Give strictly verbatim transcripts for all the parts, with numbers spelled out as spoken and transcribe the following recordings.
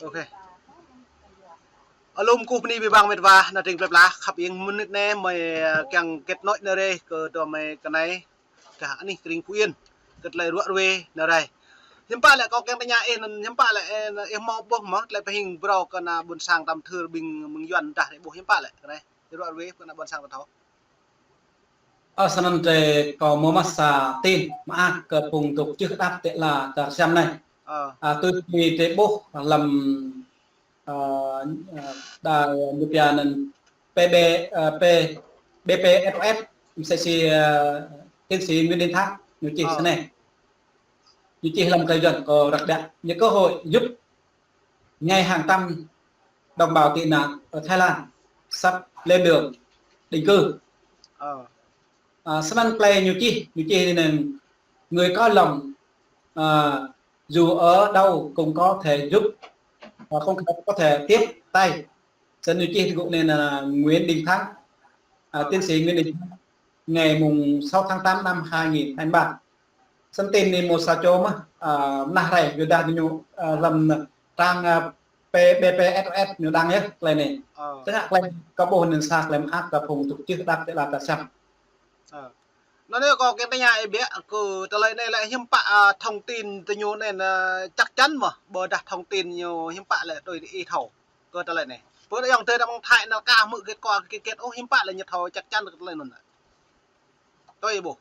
Ok. Alum kuh pni bi bang met wa na tring plep lah khăp ing mơnit ne mơi, ơ, kiăng kết nối na re kơ dua mơi kơ anai kah anih kring Phú Yên. Kơ tơlơi ruă ruê na rai. Hiưm pă lĕ kâo kiăng tơña ih anŭn hiưm pă lĕ, ơ, ih hmâo ƀuh mơ̆ tơlơi pơhing brâo kơ ană ƀôn sang tăm thưr ƀing mơ̆ng Yuan dah ih ƀuh hiưm pă lĕ kơ anai. Ruă ruê kơ ană ƀôn sang tăm thâo. Ơ, snăn tơ kâo mơ̆ mă sa tin mơak kơ phung dôk čih đăp tĕ la čar Siăm anai. Ơ. Ơ, tui si tơ ƀuh lăm, ơ, ơ, đa ñu pia anăn P B, ơ, P, B P S O S, msĕ si, ơ, tiến sĩ Nguyễn Đình Thắng, ñu čih snei. Ñu čih lăm tơ Yuan kâo răk đăk. Ñu cơ hội giúp ngày hàng trăm đồng bào tị nạn ở Thái Lan sắp lên đường định cư. Ơ. Ơ, snăn tơlơi ñu čih, ñu čih anai, người có lòng, ơ, dù ở đâu cũng có thể giúp, và không có thể tiếp tay. Snăn ñu čih tơgŭ anai, ơ, Nguyễn Đình Thắng, ơ, tiến sĩ Nguyễn Đình Thắng, ngày mùng sáu tháng tám năm hai nghìn hai mươi ba. Snăn tin anai mơ̆ sa čô mơ̆, ơ, mơnah rai, yua dah ñu, ơ, lăm trang, ơ, P, B P S O S ñu đăng yơh, tơlơi anai. Ơ. Tơdah tơlơi kâo ƀuh anŭn sa tơlơi mơak kơ phung dôk čih đăp tĕ la čar Siăm. Ơ. Anŭn anai kâo kiăng tơña ih biă kơ tơlơi anai lĕ hiưm pă, ơ, thông tin tơ ñu anai, ơ, chắc chắn mơ̆, ƀôdah thông tin ñu hiưm pă lĕ tui ih thâo kơ tơlơi anai. Pơ ayŏng adơi ta ƀăng Thái anŭn kah hmư̆ kĕt kơ kĕt kĕt, ơ, hiưm pă lĕ ñu thâo chắc chắn kơ tơlơi anŭn. Tui ih ƀuh.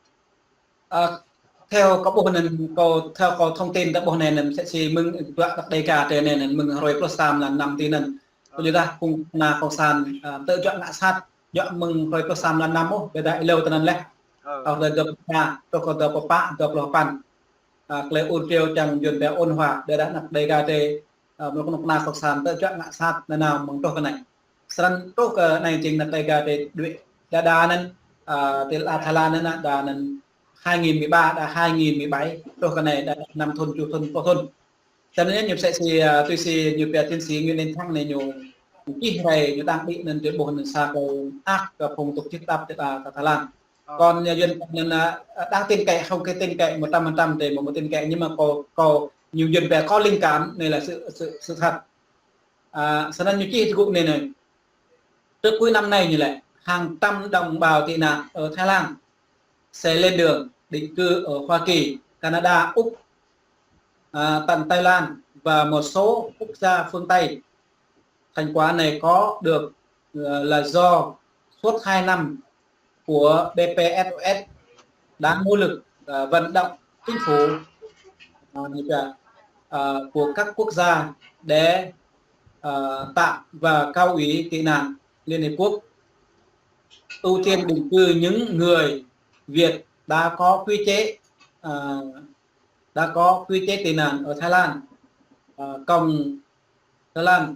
Ơ, theo kâo ƀuh anŭn, kâo, theo kâo thông tin ta ƀuh anai anŭn, msĕ si mơ̆ng dua đăk Đêga tơ anai anŭn, mơ̆ng hrơi pluh sa mlan năm tơ anŭn. Ơ. Kâo yua dah phung kơnuk kơna cộng sản, ơ, tơl juă ngă sat, juă mơ̆ng hrơi pluh sa mlan năm ôh, ƀôdah êlâo tơ anŭn leh. Ơ. Ơ, hrơi dua pluh sa, truh kơ dua pluh pă, dua pluh sapăn. Ơ, tơlơi ur triu čang Yuan pia ôn hòa, ƀôdah đăk Đêga tơ, ơ, mơ̆ng kơnuk kơna cộng sản tơl juă ngă sat nanao mơ̆ng truh kơ anai. Snăn truh kơ anai jing đăk Đêga tơ đuaĭ đa đa anŭn, ơ, tơ la Thái Lan anŭn đa anŭn hai nghìn mười ba, đa hai nghìn mười bảy, truh kơ anai đa năm thŭn, tơjuh thŭn, pluh thŭn. Snăn anai ñu msĕ si, ơ, tui si ñu pia tiến sĩ Nguyễn Đình Thắng anai ñu, ñu čih rai, ñu đăng ƀĭ anŭn tơ ƀuh anŭn sa tơlơi mơak kơ phung dôk čih đăp tĕ la čar Thái Lan. Ơ. Còn, ơ, Yuan anŭn, ơ, đáng tin cậy, không cái tin cậy một trăm phần trăm thì một, một tin cậy, nhưng mà có, có, ñu Yuan pia có linh cảm, anai là sự, sự, sự thật. Ơ, snăn ñu čih tơgŭ anai anai. Trước cuối năm nay ñu lĕ, hàng trăm đồng bào tị nạn ở Thái Lan sẽ lên đường định cư ở Hoa Kỳ, Canada, Úc, à, tận Thái Lan và một số quốc gia phương Tây. Thành quả này có được, ờ, là do suốt hai năm của B P S O S đã nỗ lực, ờ, vận động chính phủ, ờ, như là, ờ, của các quốc gia để, ờ, tạo và Cao ủy tị nạn Liên Hiệp Quốc ưu tiên định cư những người Việt đã có quy chế, ờ, đã có quy chế tị nạn ở Thái Lan, ờ, công Thái Lan,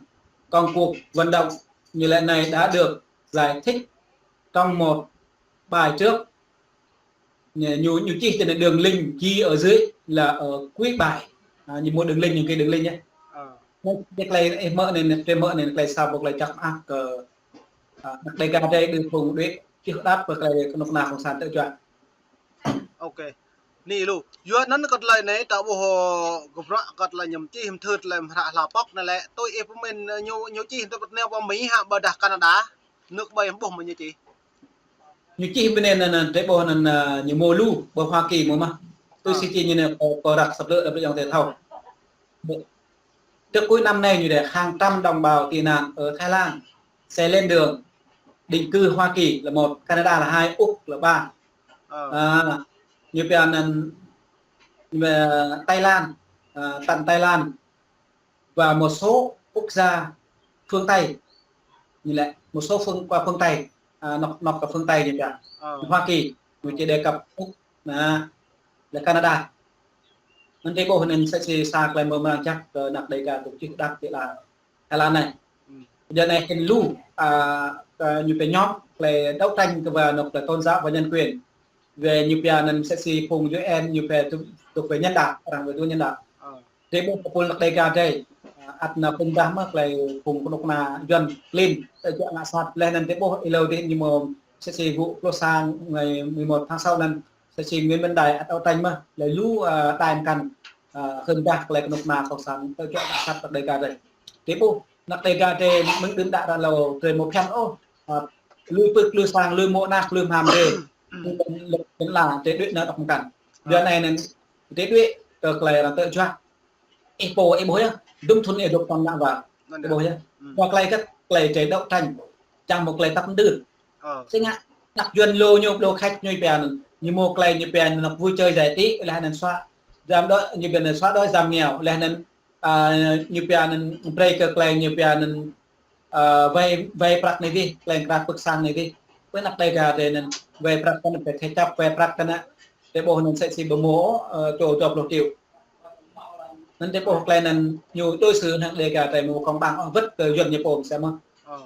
công cuộc vận động như lẽ này đã được giải thích trong một bài trước. Ñu, ñu, ñu čih tơ anai đường link ghi ở dưới là ở cuối bài. À, ñu mơ̆ đường link, ñu ghi đường link nhé. Ơ. Ñu tơlơi, ơ, mơ̆ anai, tơlơi mơ̆ anai, tơlơi sa boh tơlơi čăk mơak kơ, à, đăk Đêga tơ đuaĭ phung đuaĭ čih đăp kơ tơlơi kơnuk kơna cộng sản tơl juă. Ok. Anai lu. Yua anŭn kơ tơlơi anai ta ƀuh, ơ, kơ bruă kơ tơlơi ñu čih hăm thưr tơlơi hră hla pŏk anai lĕ. Tui ih pơmĭn, ơ, ñu, ñu čih tơ pơ anai pơ Mi hă ƀôdah Canada. Nước ƀai ƀuh mơ̆ ñu čih. Ñu čih pơ anai anŭn, anŭn, tơ ƀuh anŭn, ơ, ñu mơ̆ lu, ƀơi Hoa Kỳ mơ̆ mơh. Tui si čih ñu anai kơ, kơ răk săp lơ̆, lơ̆ ayŏng adơi thâo. Trước cuối năm nay, ñu để hàng trăm đồng bào tị nạn ở Thái Lan sẽ lên đường định cư Hoa Kỳ là một, Canada là hai, Úc là ba. Ơ. À, ñu pia anŭn, à, Thái Lan, à, tận Thái Lan và một số quốc gia phương Tây. Ñu lĕ, một số phương, qua phương Tây, à, nŏk, nŏk kơ phương Tây ñu pia. Ơ. Hoa Kỳ, ñu chỉ đề cập Úc, anŭn, là Canada. Anŭn tơ ƀuh anŭn msĕ si sa tơlơi mơ̆ mơnăng čăk kơ đăk Đêga dôk čih đăp tơ la Thái Lan anai. Ơ. Yua anai hĭn lu, à, kơ ñu pia nhóm tơlơi đấu tranh kơ wa nŏk tơlơi tôn giáo và nhân quyền. Wĕ ñu pia anŭn msĕ si phung U N ñu pia tơ, tơ wĕ nhân đạo, arăng wĕ tơ nhân đạo. Ơ. Tơ ƀuh kơ pul đăk Đêga tơ, à, ăt nao pơdah mơ̆ tơlơi phung kơnuk kơna Yuan klin, tơl juă ngă sat leh anŭn tơ ƀuh êlâo tơ ñu mơ̆ msĕ si vụ pluh sa ngày mười một tháng sáu anŭn, msĕ si Nguyễn Văn Đài ăt đấu tranh mơ̆, lĕ lu, à, đài mơkăn, à, hơ̆m dah tơlơi kơnuk kơna cộng sản tơl juă ngă sat đăk Đêga tơ. Tơdah ƀuh, anăk Đêga drei mơ̆ng đưm đă ră lâo drei mơ̆ phiăn ôh. Ơ, lui pưk, lui sang, lui mơ̆ anak, lui mham drei. Lui pơ̆n, lui pơ̆n la, drei đuaĭ nao đŏk mơkăn. Yua anai anŭn, drei đuaĭ kơ tơlơi arăng tơjuă. Ih pô, ih ƀuh yơh, dŭm thŭn ih dŏ tŏng ană wa. Ih ƀuh yơh. Mơ̆ tơlơi kơ, tơlơi drei đấu tranh. Čang mơ̆ tơlơi tăp mơdưn. Ơ. Sĭt ngă, anăk Yuăn lu ñu, lu khač ñu pia anŭn. Ñu mơ̆ tơlơi ñu pia anŭn vui chơi giải trí, laih anŭn xóa, giảm đói, ñu pia anŭn xóa đói giảm nghèo, laih anŭn, ơ, ñu pia anŭn brơi kơ tơlơi ñu pia anŭn, ơ, wai, wai prăk anai dih, tơlơi krăp pơ̆k sang anai dih. Pơ anăk Đêga drei anŭn, wai prăk kơ anŭn, pơkă čăp wai prăk kơ anŭn, drei ƀuh anŭn sĕ si ƀơmô, ơ, čô dua pluh triệu. Anŭn drei ƀuh tơlơi anŭn ñu đối xử hăng Đêga drei mơ̆ công bằng, ơ, wơ̆t kơ Yuăn ñu pô mơsĕ mơ̆n. Ơ.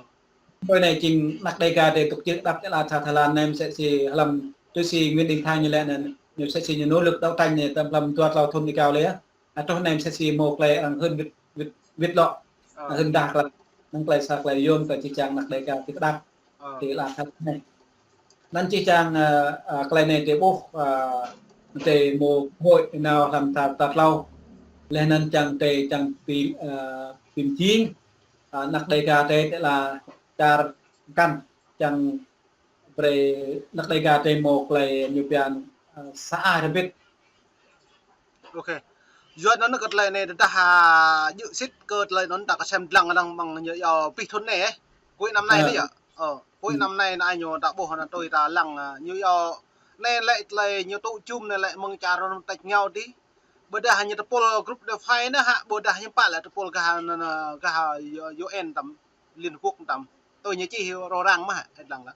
Tui anai jing anăk Đêga drei tŭk čư̆ đăp tơlơi tha Thái Lan anai mơsĕ si hlăm tui si Nguyễn Đình Thang ñu lĕ anŭn, ñu mơsĕ si ñu nỗ lực đấu tranh anai tơm hlăm dua tlâo thŭn ƀơi kơ lĕ. Ơ, truh anai mơsĕ si mơ̆ tơlơi arăng hưn wĭt, wĭt, wĭt lŏ. Ơ. Hưn dah kơ lĕ. Anŭn tơlơi sa tơlơi yôm kơ jih jang anăk Đêga ti kơdăp. Ơ. Ti la thăt anai. Anŭn jih jang, ơ, ơ, tơlơi anai drei ƀuh, ơ, drei mơ̆ hội nao hlăm ta, ta tlâo. Laih anŭn čang drei čang bi, ơ, bi mjing, ơ, anăk Đêga drei tơlơi čar kăn čang brơi anăk Đêga drei mơ̆ tơlơi ñu pia anŭn, ơ, sa ai rơbit. Ok. Yua anŭn kơ tơlơi anai tơdah, ơ, djơ̆ sĭt kơ tơlơi anŭn ta kơsem lăng lăng mơ̆ng ñu yua pih thŭn anai, ơ. Cuối năm nay anai yơh. Ơ, cuối năm nay anai ñu ta ƀuh anŭn tui ta lăng, ơ, ñu yua anai lĕ tơlơi ñu tŭ jum anai lĕ mơ̆ng čar rơnŭk tĕč ngao dih. Ƀôdah ñu tơpul group DeFi anai hă, ƀôdah ñu pă lĕ tơpul gah anŭn, ơ, gah, ơ, U N tăm. Liên Hợp Quốc tăm. Tui ñu čih rŏ răng mơ̆ hă, ĕt lăng lă.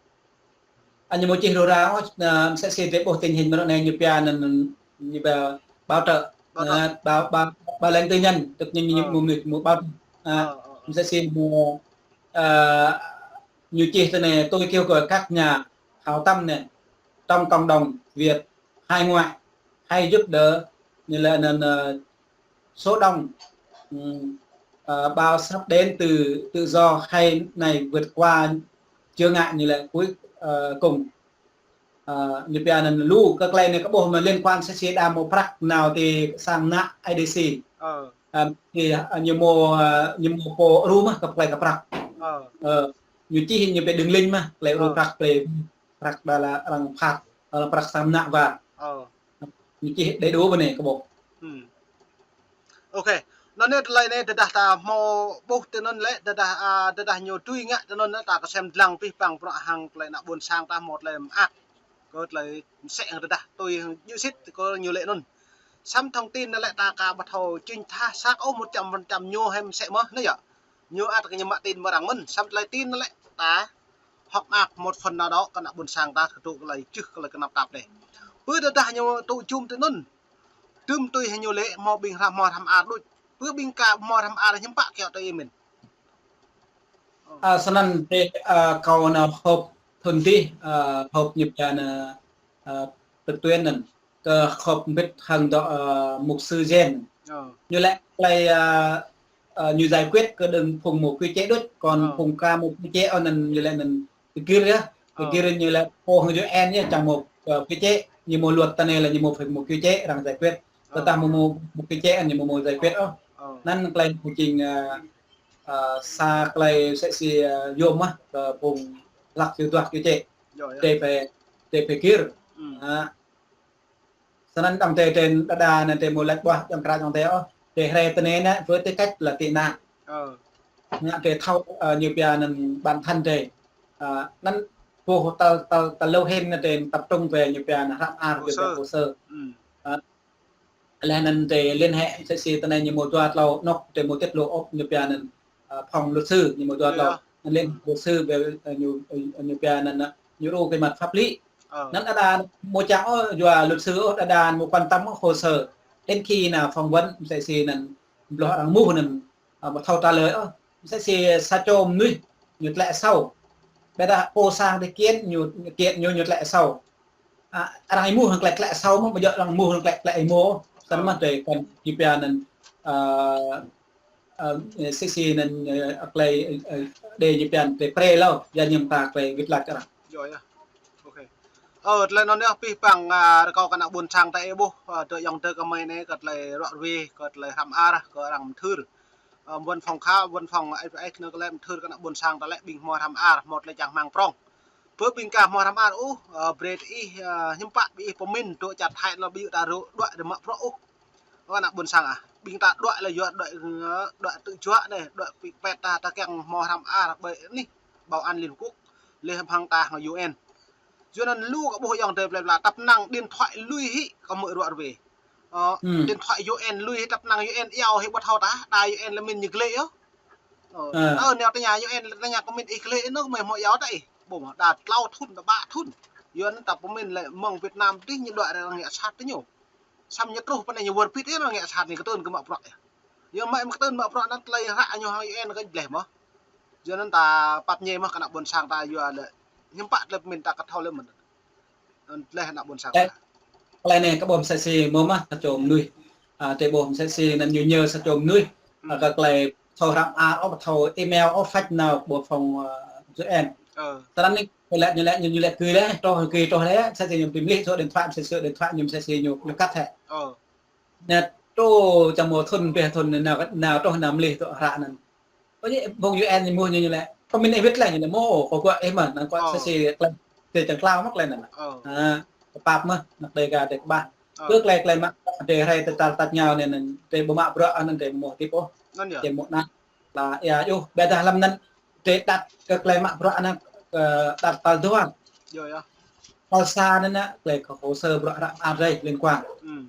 Anŭn ñu mơ̆ čih rŏ răng, ơ, mơsĕ si drei ƀuh tình hình mơ̆ ră anai ñu pia anŭn, ñu pia bảo trợ. Bảo trợ. Ơ, bảo, bảo, bảo lãnh tư nhân, tức ñu, ñu, ñu mơ̆, mơ̆ bảo trợ. Ơ, mơsĕ si mơ̆, ơ, ñu čih tui anai, tôi kêu gọi các nhà hảo tâm này, trong cộng đồng Việt, hải ngoại, hãy giúp đỡ, ñu lĕ anŭn, ơ, số đông, ừm, ờ, bão sắp đến từ tự do hay này vượt qua chướng ngại như lẽ cuối, ờ, cùng. Ờ, ñu pia anŭn lu kơ tơlơi anai kơ ƀuh mơ̆ liên quan sĕ si đa mơ̆ prăk nao ti sang ană I D C. Ơ. Ơ, ti, ơ, ñu mơ̆, ơ, ñu mơ̆ pô ru mơ̆ kơ tơlơi kơ prăk. Ơ. Ơ, ñu čih ñu pia đường link mơ̆, tơlơi ru prăk tơlơi prăk đa lĕ arăng phat, arăng prăk sang ană wa. Ơ. Ñu čih đầy đủ ƀơi anai kơ ƀuh. Hmm. Ok. Anŭn anai tơlơi anai tơdah ta hmâo ƀuh tui anŭn lĕ, tơdah, a, tơdah ñu tui ngă tui anŭn ta kơsem lăng pih păng prăk hăng tơlơi ană ƀôn sang ta hmâo tơlơi mơak. Kơ tơlơi mơsĕ hăng tơdah tui hăng djơ̆ sĭt kơ ñu lĕ anŭn. Samơ̆ thông tin anŭn lĕ ta ka ƀu thâo chính xác ôh một trăm phần trăm ñu hĕ mơsĕ mơ̆ anai yơh. Ñu ăt kơ ñu mă tin mơ̆ arăng mơ̆n, samơ̆ tơlơi tin anŭn lĕ ta hŏk mơak một phần nào đó kơ ană ƀôn sang ta kơ tŭ tơlơi čih kơ tơlơi kơnăp tap anai. Pơ tơdah ñu tŭ jum tui anŭn. Tơm tui hăng ñu lĕ hmâo ƀing hrăm, hmâo hrăm ar đôč. Pơ ƀing ka hmâo hrăm ar hiư̆m pă kiaŏ tui ih mơ̆n. Ơ, snăn drei, ơ, kâo nao họp thŭn dih, ơ, họp ñu pia anŭn, ơ, trực tuyến anŭn. Kơ họp mbĭt hăng dŏ, ơ, mục sư Jen. Ơ. Ñu lĕ tơlơi, ơ, ơ, ñu giải quyết kơ đơ̆ng phung mơ̆ quy chế đôč, kôn phung ka mơ̆ quy chế ôh anŭn ñu lĕ anŭn pơgir yơh. Pơgir ñu lĕ pô hăng U N yơh, čang mơ̆, ơ, quy chế, ñu mơ̆ luật tơ anai lĕ ñu mơ̆ phải mơ̆ quy chế arăng giải quyết. Tơdah mơ̆ mơ̆ mơ̆ quy chế anŭn ñu mơ̆ mơ̆ giải quyết ôh. Anŭn tơlơi pơjing, ơ, ơ, sa tơlơi sĕ si, ơ, yôm mơ̆ kơ phung hlăk yua duah quy chế. Drei phải, drei phải pơgir. Ơ. Snăn đăm drei, drei đa đa anŭn drei mơ̆ lĕ ƀuah đăm krah đăm drei ôh. Drei hrĕ tơ anai anŭn với tư cách là tị nạn. Ơ. Anŭn drei thâo, ơ, ñu pia anŭn bản thân drei. Ơ, anŭn ƀuh tơl, tơl, tơl lu hĭn anŭn drei tập trung về ñu pia anŭn hră mơar, hồ sơ. Hồ sơ. Ơ, laih anŭn drei liên hệ sĕ si tơ anai ñu mơ̆ dua tlâo anŏ drei mơ̆ tiết lộ ôh ñu pia anŭn, ơ, phòng luật sư ñu mơ̆ dua tlâo. Anŭn liên luật sư về, ơ, ñu, ơ, ñu pia anŭn, ơ, ñu ru về mặt pháp lý. Ơ. Anŭn đa đa mơ̆ čang ôh yua luật sư ôh, đa đa mơ̆ quan tâm ôh hồ sơ. Đến khi anŭn phỏng vấn sĕ si anŭn bloh arăng mơ̆ anŭn, ơ, mơ̆ thâo trả lời ôh. Sĕ si sa čô mơnuih ñu tlĕ asâo. Ƀôdah pô sang drei kiện ñu, kiện ñu, ñu tlĕ asâo. A, arăng ih mơ̆ hăng tlĕ, tlĕ asâo mơ̆, ƀu djơ̆ arăng mơ̆ hăng tlĕ, tlĕ ih mơ̆. Snăn mơ̆ drei kăn ñu pia anŭn, ơ, ơ, sĕ si anŭn, ơ, tơlơi, ơ, ơ, drei ñu pia anŭn drei pre hlâo, yua ñu mơta tơlơi wĭt lač arăng. Yơh, yơh. Ok. Ơ, tơlơi anŭn yơh pih păng, a, rơkâo kơ ană ƀôn sang ta ih ƀuh, ơ, tơ ayŏng adơi gơmơi anai kơ tơlơi ruă ruê, kơ tơlơi hrăm ar, kơ arăng mthưr. Ơ, văn phòng khá, văn phòng ai ai nơ kơ lĕ mơthưr kơ ană ƀôn sang ta lĕ ƀing hmâo hrăm ar, hmâo tơlơi čang rơmang prong. Bơ ƀing ka hmâo hrăm ar, ơ, brơi ih, ơ, hiư̆m pă ƀing ih pơmĭn dŏ čar Thái anŭn ƀu djơ̆ ta rŏ đuaĭ rơmă prŏ ôh. Ơ, ană ƀôn sang ah. Ƀing ta đuaĭ lĕ yua đuaĭ, ơ, đuaĭ tự do anai, đuaĭ pĭ pet ta, ta kiăng hmâo hrăm ar ƀơi anih bảo an Liên Hợp Quốc, lĕ hăng ta hăng U N. Yua anŭn lu kơ ƀuh ayŏng adơi plơi pla, tăp năng điện thoại lui hĭ kơ mơ̆ ruă ruê. Ơ, điện thoại U N lui hĭ, tăp năng U N iâu hĭ ƀu thâo ta, đa U N lĕ mĭn ñu glĕ yơh. Ơ, ơ, nao tơña U N, tơña kơ mĭn ih glĕ anŭn mơ̆ hmâo iâu ta ih. Ƀu mơ̆, đa klâo thŭn, đa ba thŭn. Yua anŭn ta pơmĭn lĕ mơ̆ng Việt Nam tih ñu đuaĭ răng ngă sat tơ ñu. Samơ̆ ñu truh pơ anai ñu wơr bĭt yơh, ngă sat anai kơtưn kơ mă bruă yơh. Yua mă kơtưn mă bruă anŭn tơlơi hră ñu hăng U N kơ gleh mơ̆. Yua anŭn ta pap ñe mơ̆ kơ ană ƀôn sang ta yua lĕ hiư̆m pă tơlơi pơmĭn ta kơ thâo lĕ mơ̆n. Anŭn gleh ană ƀôn sang ta. Tơlơi anai kơ ƀuh mơsĕ si mơ̆ mă sa čô mơnuih. Ơ, tơlơi ƀuh mơsĕ si anŭn ñu ñu sa čô mơnuih. Ơ, kơ tơlơi thâo hrăm ar ôh, thâo email ôh, fax nao ƀuh phòng, ơ, U N. Ơ. Tơlơi anai Ñu lĕ, ñu lĕ, ñu, ñu lĕ gửi lĕ, truh gửi truh lĕ, mơsĕ si ñu tìm lĕ số điện thoại, mơsĕ si số điện thoại ñu mơsĕ si ñu, ñu cắt hĕ. Ơ. Nă, truh čang mơ̆ thŭn, pĕ thŭn nao, nao truh nao mơlih tŏ hră anŭn. Ơ, ñu, phung U N ñu mơ̆ ñu, ñu lĕ, kơ mĭn ih wĭt lĕ, ñu lĕ mơ̆, kơ kuă ih mơ̆n, anŭn kuă mơsĕ si klĕ, tơlơi čang klâo mơ̆ klĕ anŭn. Ơ. Ơ, pap mơ̆, anăk Đêga Đêga ƀah. Ơ. Kơ klĕ, klĕ mă, tơlơi hrơi tơtal tat ñu anai anŭn, tơlơi ƀu mă bruă anŭn, tơlơi mơ̆ tip ôh. Anŭn yơh. Tơlơi mơ̆ anŭn. Lah, ia, yơh, ƀiădah lăm anŭn, tơlơi đăt kơ klĕ mă bruă anŭn, ơ, đăt tal dua. Yơh, yơh. Tal sa anŭn nă, klĕ kơ hồ sơ bruă hră ar rai liên quan.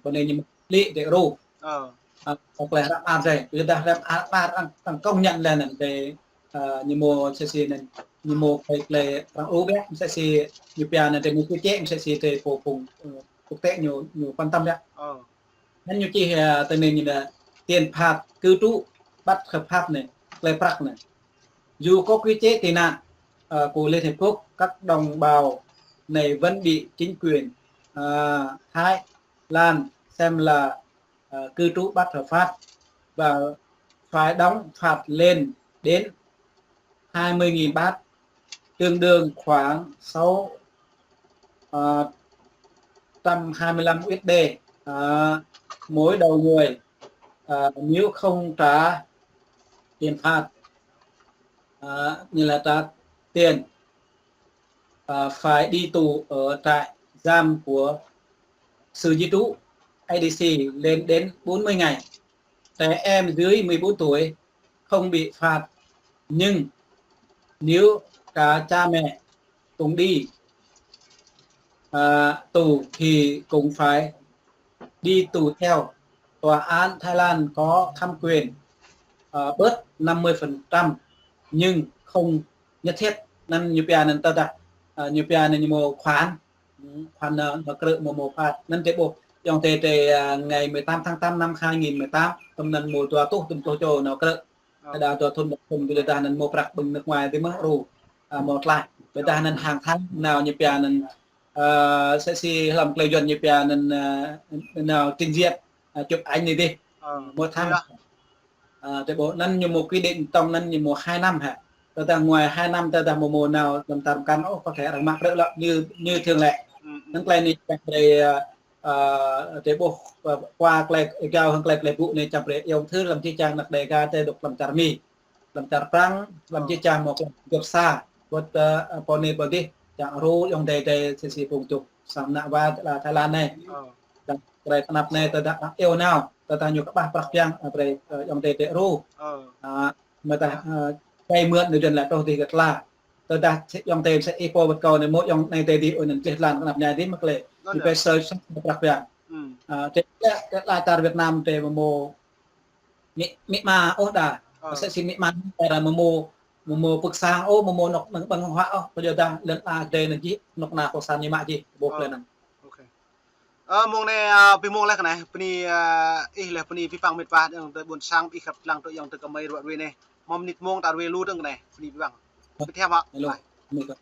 Kơ anai ñu mơ̆ lĕ tơlơi ru. Ơ. Ơ, kơ klĕ hră ar rai. Ƀiădah hră ar, ar, ar, ar công nhận lĕ anŭn tơlơi, ơ, ñu mơ̆ mơsĕ si anŭn, ñu mơ̆ klĕ, klĕ arăng ru ƀiă, mơsĕ si ñu pia anŭn tơlơi mơ̆ quy chế, mơsĕ si tơlơi phung, phung, ơ, quốc tế ñu, ñu quan tâm ƀiă. Ơ. Anŭn ñu čih, ơ, tơlơi anai ñu lĕ tiền phạt cư trú bất hợp pháp anai, klĕ prăk anai. Dù có quy chế tị nạn, ờ, của Liên Hiệp Quốc, các đồng bào này vẫn bị chính quyền, ờ, Thái Lan xem là, ờ, cư trú bất hợp pháp và phải đóng phạt lên đến hai mươi nghìn baht, tương đương khoảng sáu, ờ, trăm hai mươi lăm U S D, ờ, mỗi đầu người, ờ, nếu không trả tiền phạt, ờ, nghĩa là trả tiền, ờ, phải đi tù ở trại giam của sự di trú, A D C, lên đến bốn mươi ngày. Trẻ em dưới mười bốn tuổi không bị phạt, nhưng nếu cả cha mẹ cùng đi, à, tù thì cũng phải đi tù theo. Tòa án Thái Lan có thẩm quyền, à, bớt năm mươi phần trăm, nhưng không nhất thiết. Anŭn ñu pia anŭn tơdah, à, ñu pia anŭn ñu mơ̆ khoản, khoản, à, nao krư̆ mơ̆ mơ̆ phạt. Anŭn tơlơi ƀuh, ayŏng adơi, à, ngày mười tám tháng tám năm hai nghìn mười tám, tơm anŭn mơ̆ dua rơtuh tơm rơtuh čô nao krư̆. Ơ. Đa dua thŭn, dua thŭn, ƀiădah anŭn mơ̆ prăk ƀing nước ngoài tih mơ̆ ru, ơ, mơ̆ tlaih. Ƀiădah anŭn hàng tháng nao ñu pia anŭn, ơ, mơsĕ si hlăm klei yuăn ñu pia anŭn, ơ, nao trình diện, ơ, chụp ảnh anai tih. Ơ, một tháng. Ơ, tơlơi ƀuh anŭn ñu mơ̆ quy định tŏng anŭn ñu mơ̆ hai năm hă. Tơdah ngoài hai năm tơdah mơ̆ mơ̆ nao lăm tram kăn ôh, có thể arăng mă krư̆ lĕ, như, như thường lệ. Anŭn klei anai brơi, ơ, Ơ, tơlơi ƀuh, ơ, qua klei gao hăng klei, klei ƀuh anai čang brơi ayŏng adơi lăm čih čang anăk Đêga tơdŏk lăm čar Mi, lăm čar Prăng, lăm čih čang mơ̆ klei gơ̆p sa, wơ̆t, ơ, pô anai pô adih, čang ru ayŏng adơi tơlơi mơsĕ si phung čuh sang ană wa tơ la Thái Lan anai. Čang brơi tơnap anai tơdah arăng iâu nao, tơdah ñu kơƀah prăk piăng, ơ, brơi, ơ, ayŏng adơi tơlơi ru. Ơ, mơ̆ tah, ơ, čai mơ̆n anŭn jăn lĕ truh dih kơ tla. Tơdah ayŏng adơi mơsĕ ih pô wơ̆t kâo anai mơ̆ ayŏng anai adơi dih ôh anŭn čih lăn kơnăp ñai dih mơ̆ klĕ. Ñu pơsơi sat prăk piăng. Ơ, tơlơi, tơlơi čar Việt Nam tơlơi mơ̆ mơ̆, mĭ, mĭ ma ôh đa. Mơsĕ si mĭ ma, tơdah mơ̆ mơ̆, mơ̆ mơ̆ pơ̆k sang ôh, mơ̆ mơ̆ anŏk năng ƀăng hua ôh, pơyơdah lŏn ala adih anŭn jih, anŏk na kơ sang ñu mă jih, ƀuh klei anŭn. Ơ, mông anai, ơ, ƀing mông leh kơ anai, bơni, ơ, ih leh bơni abih bang mĕt wa, ayŏng adơi ƀôn sang, ih khăp lăng tui ayŏng adơi kơmơi ruă ruê anai. Mơ̆ng mơnit mông ta ruê lu dơ̆ng kơ anai, bơni abih bang. Ƀiă thiăm hă.